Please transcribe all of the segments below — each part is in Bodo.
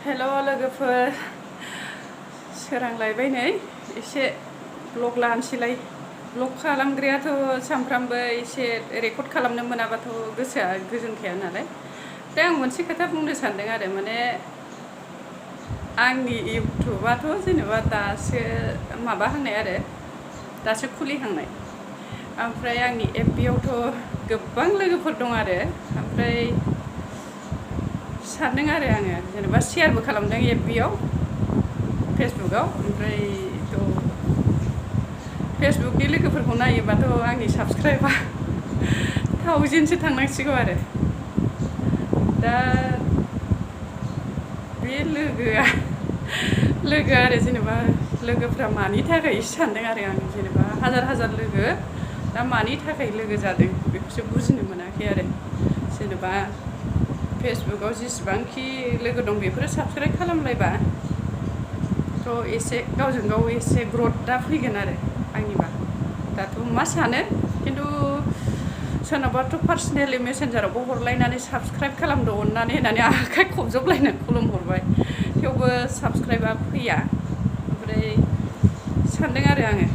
हेल' लोगोफोर सोरांलायबाय नै एसे ब्लग लानोसैलाय ब्लग खालामग्रायाथ' सानफ्रामबो एसे रेकर्ड खालामनो मोनाबाथ' गोसोआ गोजोनखाया नालाय दा आं मोनसे खोथा बुंनो सानदों आरो माने आंनि इउटुबाथ' जेनेबा दासो माबाहांनाय आरो दासो खुलिहांनाय ओमफ्राय आंनि एफबिआवथ' गोबां लोगोफोर दं आरो ओमफ्राय सानदों आरो आङो जेनेबा शेयारबो खालामदों एफबिआव फेसबुकआव ओमफ्राय फेसबुकनि लोगोफोरखौ नायोबाथ' आंनि साबसक्राइबा 1000सो थांनांसिगौ आरो दा बे लोगोआ आरो जेनेबा लोगोफ्रा मानि थाखाय सानदों आरो आं जेनेबा हाजार लोगो दा मानि थाखाय लोगो जादों बेखौसो बुजिनो मोनाखै आरो जेनेबा फेसबुकआव जेसेबांखि लोगो दं बेफोरो साबसक्राइब खालामलायबा थ' एसे गावजों गाव एसे ग्रथआ फैगोन आरो आंनिबा दाथ' मा सानो खिन्थु सोरनावबाथ' पार्सनेलि मेसेन्जारावबो हरलायनानै साबसक्राइब खालामदो अननानै होननानै आखाइ खबजबलायनानै खुलुमहरबाय थेवबो साबसक्राइबा फैया ओमफ्राय सानदों आरो आङो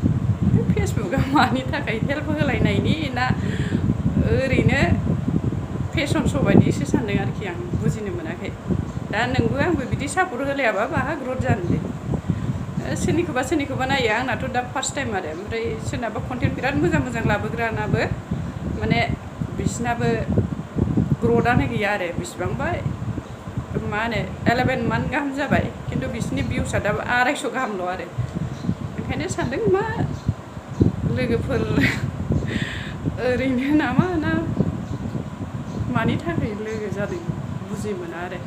फेसबुकआ मानि थाखाय हेल्प होलायनायनि ना ओरैनो फेसन श' बायदिसो सानदों आरोखि आं बुजिनो मोनाखै दा नोंबो आंबो बिदि सापर्ट होलायाबा बाहा ग्रथ जानोलै सोरनिखौबा नायो आंनाथ' दा फार्स्ट टाइम आरो ओमफ्राय सोरनाबा कन्टेन्ट बिराद मोजां लाबोग्रानाबो माने बिसिनाबो ग्रथआनो गैया आरो बिसिबांबा मा होनो 11 मान्थ गाहाम जाबाय खिन्थु बिसिनि भिउसआ दा 250 गाहामल' आरो ओंखायनो सानदों मा लोगोफोर ओरैनो नामा ना मानि थाखाय लोगो जादों बुजि मोना आरो